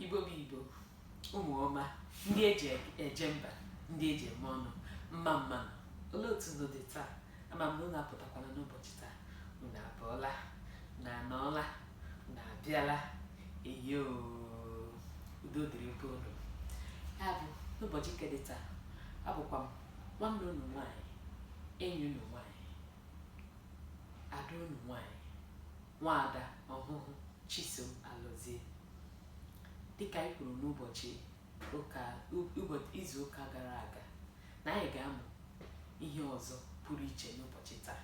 Igbo bụ Igbo, ụmụ ọma, ndị eji eje mba, ndị eji eme ọnụ, mma mma nụ. Olee otu unu dị taa? Ama m na unu apụtakwala n'ụbọchị taa. Unu abọọla, unu anọọla, unu abịala. Eyo, udo dịrị be unu. Ya bụ, n'ụbọchị nke dị taa, abụkwa m nwanne unu nwaanyị, enyi unu nwaanyị, ada unu nwaanyị, nwaada ọhụhụ Chisom Alozie. Dịka anyị kwuru n'ụbọchị ụka izu ụka gara aga na anyị ga-amụ ihe ọzọ pụrụ iche n'ụbọchị taa.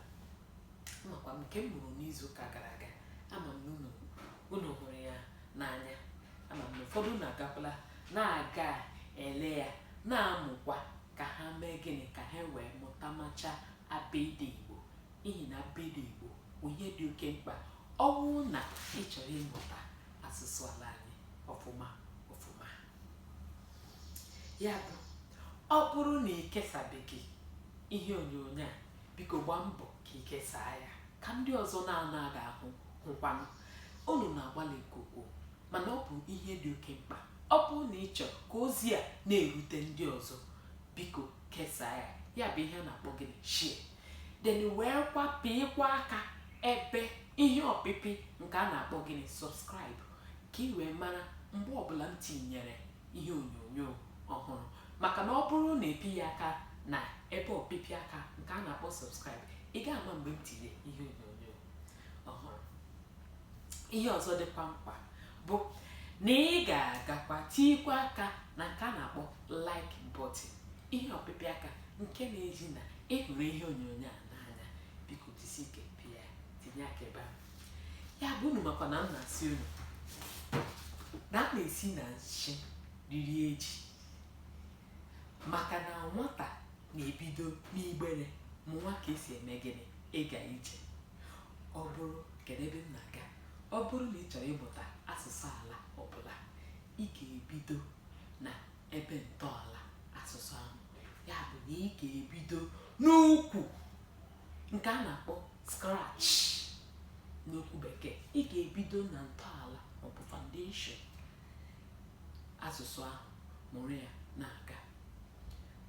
Makwa m nke m mụrụ n'izu ụka gara aga, ama m na unu hụrụ ya n'anya. Ama m na ụfọdụ unu agakwala na-aga ele ya, na-amụkwa ka ha mee gịnị, ka ha wee mụta macha abịdịị Igbo, n'ihi na abịdịị Igbo bụ ihe dị oke mkpa ọ bụrụ na ị chọrọ ịmụta asụsụ ala anyị ọfụma ọfụma. Ya bụ, ọ bụrụ na ị kesabeghị ihe onyonyo a, biko gbaa mbọ ka ị kesaa ya ka ndị ọzọ na-anaghị ahụ hụkwanụ. Unu na-agbalị nke ukwuu, mana ọ bụ ihe dị oke mkpa. Ọ bụrụ na ị chọrọ ka ozi a na-erute ndị ọzọ, biko kesaa ya. Ya bụ ihe a na-akpọ gịnị? Share. Then wee kwa pịịkwa aka ebe ihe ọpịpị nke a na-akpọ gịnị? Subscribe, ka ị wee mara mgbe ọbụla m tinyere ihe onyonyo ọhụrụ. Maka na ọ bụrụ na ị pịghị aka na ebe ọpịpị aka nke a na-akpọ subscribe, ị ga-ama mgbe m tiri ihe onyonyo ọhụrụ. Ihe ọzọ dịkwa mkpa bụ na ị ga-agakwa tikwa aka na nke a na-akpọ like button, ihe ọpịpị aka nke na-eji na ị hụrụ ihe onyonyo a n'anya. Biko jisi ike pịa, tinye aka ebe ahụ. Ya bụ, unu makwa na m na-asị unu na a na-esi na nshi riri eji, maka na nwata na-ebido n'igbere mụwa ka esi eme gịnị? Ịga ije. Ọ bụrụ kedu ebe m na-aga? Ọ bụrụ na ị chọrọ ịmụta asụsụ ala ọbụla, ị ga-ebido na ebe ntọala asụsụ ahụ. Ya bụ na ị ga-ebido n'ukwu nke a na-akpọ scratch n'okwu bekee. Ị ga-ebido na ntọala maọbụ foundation asụsụ ahụ, mụrụ ya na-aga.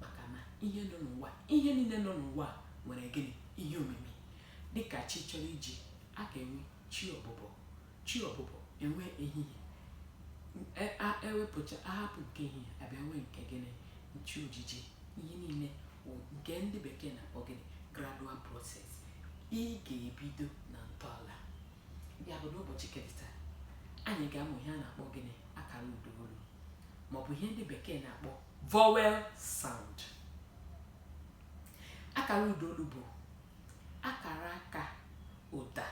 Maka na ihe nọ n'ụwa, ihe niile nọ n'ụwa nwere gịnị? Ihe omimi. Dịka chi chọrọ iji, a ga-enwe chi ọbụbọ, chi ọbụbọ enwe ehihie, ewepụcha ahapụ nke ehihie, abịa nwee nke gịnị? Nchi ojiji. Ihe niile nke ndị bekee na-akpọ gịnị? Gradual process. Ị ga-ebido na ntọala. Ya bụ, n'ụbọchị nke taa, anyị ga-amụ ihe a na-akpọ gịnị? Akara ụdaolu, maọbụ ihe ndị bekee na-akpọ vowel sound. Akara ụdaolu bụ akara aka ụda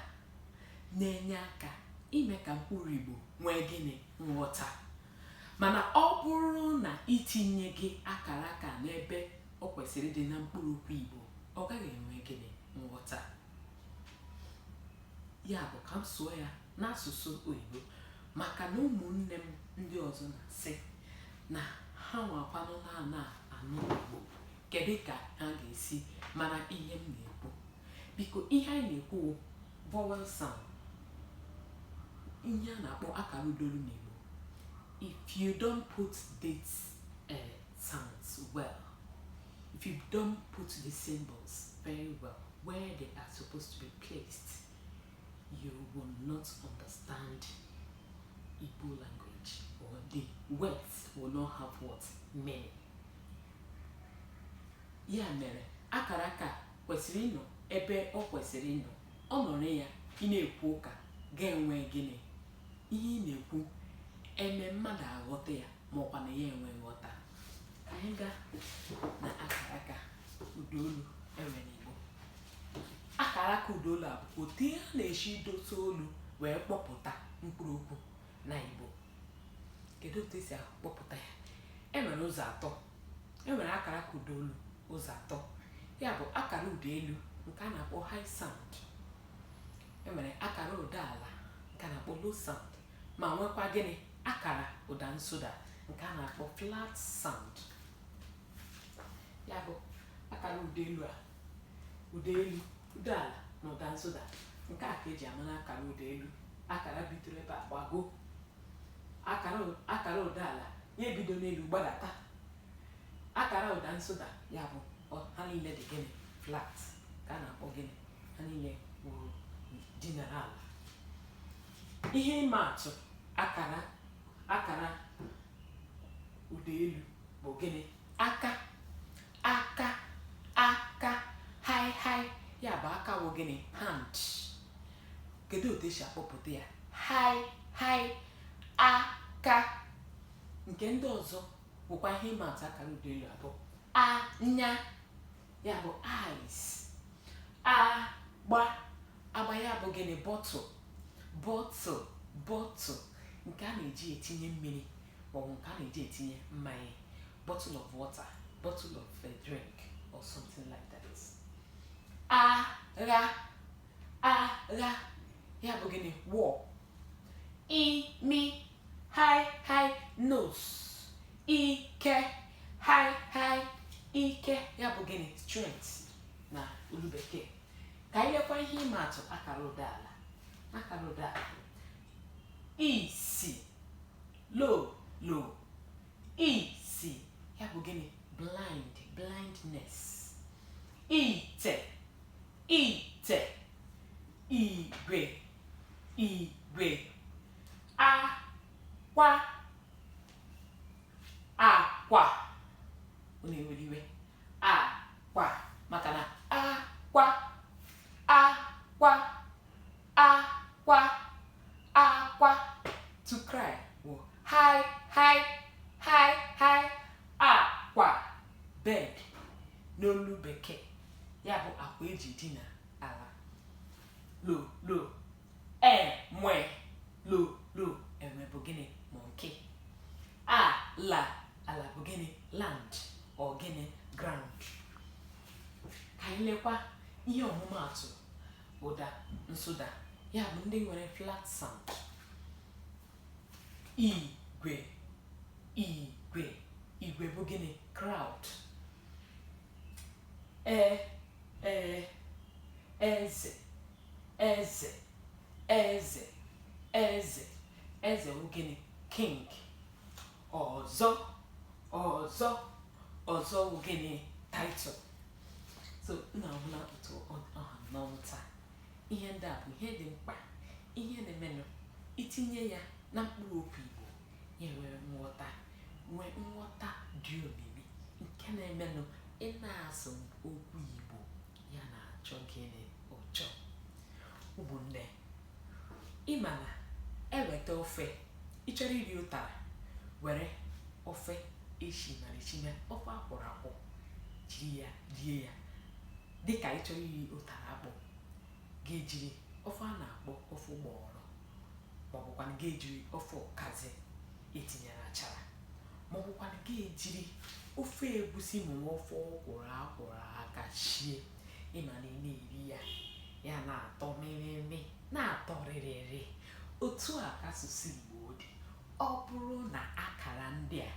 na-enye aka ime ka mkpụrụ Igbo nwee gịnị? Nghọta. Mana ọ bụrụ na itinye gị akara aka n'ebe ọ kwesịrị ịdị na mkpụrụ okwu Igbo, ọ gaghị enwe gịnị? Nghọta. Ya bụ, ka m sụọ ya n'asụsụ oyibo, maka na ụmụnne m ndị ọzọ na-asị na ha nwakwanụ na-ana anụ Igbo, kedu ka ha ga-esi mara ihe m na-ekwu? Biko, ihe anyị na-ekwu vowel sound, ihe a na-akpọ akara ụdaolu n'Igbo. If you don't put these sounds well, if you don't put the symbols very well where they are supposed to be placed, you will not understand Igbo language, or the words will not have what? Meaning. Ya mere, akara aka kwesịrị ịnọ ebe ọ kwesịrị ịnọ. Ọ nọrọ ya, ị na-ekwu ụka ga-enwe gịnị? Ihe ị na-ekwu eme mmadụ aghọta ya, ma ọkwa na ya enwe nghọta. Ka anyị gaa na akara aka ụdaolu enwe n'Igbo. Akara aka ụdaolu a bụ otu a na-esi dosa olu wee kpọpụta mkpụrụ okwu na Igbo. Kedu otu esi akpọpụta ya? E nwere ụzọ atọ. E nwere akara aka ụdaolu ụzọ atọ. Ya bụ, akara ụda elu nke a na-akpọ high sound, e nwere akara ụda ala nke a na-akpọ low sound, ma nwekwa gịnị? Akara ụda nsụda nke a na-akpọ flat sound. Ya bụ, akara ụda elu a, ụda elu, ụda ala na ụda nsụda, nke a ka eji amara akara ụda elu. Akara bidoro ebe a gbago. Akara ụda ala ya ebido n'elu gbadata. Akara ụda nsụda ya bụ ha niile dị gịnị? Flat. Ka a na-akpọ gịnị? Ha niile wuru dinara ala. Ihe ịma atụ akara ụda elu bụ gịnị? Aka, aka, aka, hai hai. Ya bụ aka wụ gịnị? Hand. Kedu otu esi akpọpụta ya? Hai hai, aka. Nke ndị ọzọ bụkwa ihe ịma atụ akara ụda elu abụọ: anya, ya bụ eyes; agba, agba, ya bụ gịnị? Bottle, bottle, bottle, nke a na-eji etinye mmiri maọbụ nke a na-eji etinye mmanya, bottle of water, bottle of a drink or something like that. Agha, agha, ya bụ gịnị? War. Imi, hai hai, nose. Ike, hai hai, ike, ya bụ gịnị? Strength na olu bekee. Ka anyị lekwa ihe ịma atụ akara ụda ala. Akara ụda ala: isi, lo lo, isi, ya bụ gịnị? Blind, blindness. Ite, ite, igwe, igwe, akwa, akwa. Unu ewere iwe, akwa, maka na akwa, akwa, akwa, akwa, to cry wụ hai hai hai hai, akwa. Bed n'olu bekee, ya bụ akwa eji dina ala. Lo lo, enwe, lo lo, enwe bụ gịnị? Monkey. Ala, ala bụ gịnị? Land or gịnị? Ground. Ka anyị lekwa ihe ọmụmaatụ ụda nsụda, ya bụ ndị nwere flat sound: igwe, igwe, igwe bụ gịnị? Crowd. E e, eze, eze, eze, eze, eze bụ gịnị? King. Ọzọ, ọzọ, ọzọ bụ gịnị? Title. So unu ahụla otu ọha n'ọnụ taa. Ihe ndị a bụ ihe dị mkpa, ihe na-emenụ itinye ya na mkpụrụ okwu Igbo, ya nwere nghọta, nwee nghọta dị omimi nke na-emenụ ị na-asụ okwu Igbo, ya na-achọ gịnị? Ụchọ. Ụmụnne, ịma na eweta ofe, ị chọrọ iri ụtara, were ofe eshimara eshime, ofe akwọrọ akwọ, jiri ya rie ya. Dịka ị chọrọ iri ụtara akpụ, ga-ejiri ofe a na-akpọ ofe ụgbọghọrọ, maọbụkwanụ ga-ejiri ofe ụkazi etinyere achara, maọbụkwanụ ga-ejiri ofe egusi ma ofe ọkwụrụ akwụrụ aka shie. Ịma na ị na-eri ya, ya na-atọ mịrịmị, na-atọ rịrịrị. Otu a ka asụsụ Igbo dị. Ọ bụrụ na akara ndị a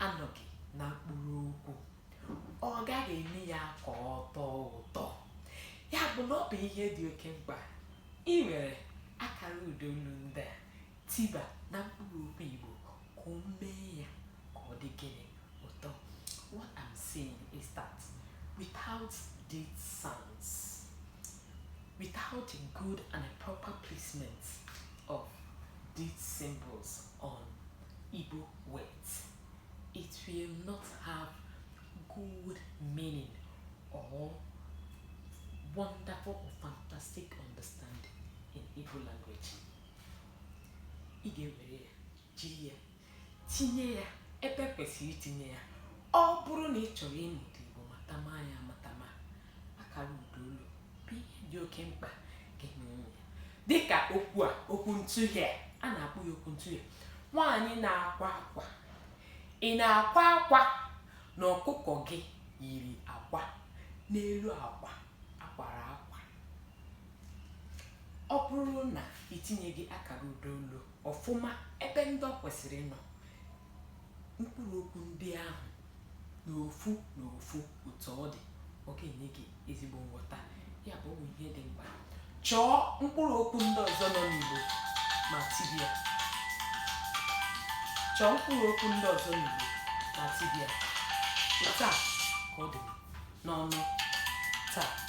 anọghị na mkpụrụ okwu, ọ gaghị eme ya ka ọ tọọ ụtọ. Ya bụ na ọ bụ ihe dị oke mkpa ị were akara ụdaolu ndị a tiba na mkpụrụ okwu Igbo ka o mee ya ka ọ dị gịnị? Ụtọ. What I'm saying is that without these sounds, without a good and a proper placement of these symbols on Igbo words, it will not have good meaning or wonderful or fantastic understanding in Igbo language. Ị ga-ewere ya, jiri ya tinye ya ebe kwesịrị itinye ya. Ọ bụrụ na ị chọrọ ịmụta Igbo matama ya amatama, akara ụdaolu bụ ihe dị oke mkpa ga-enye ya. Dịka okwu a, okwu ntụhie, a na-akpọ ya okwu ntụhie: nwaanyị na-akwa akwa, ị na-akwa akwa na ọkụkọ gị yiri akwa n'elu akwa akwara akwa. Ọ bụrụ na itinyeghị akara ụdaolu ọfụma ebe ndị ọ kwesịrị ịnọ, mkpụrụ okwu ndị ahụ n'ofu n'ofu otu ọ dị, ọ ga-enye gị ezigbo nghọta. Ya bụ, ọ bụ ihe dị mkpa. Chọọ mkpụrụ okwu ndị ọzọ nọ n'Igbo ma tinye ya. Chọọ mkpụrụ okwu ndị ọzọ n'Igbo na tibia. Otu a ka ọ dị m n'ọnụ taa.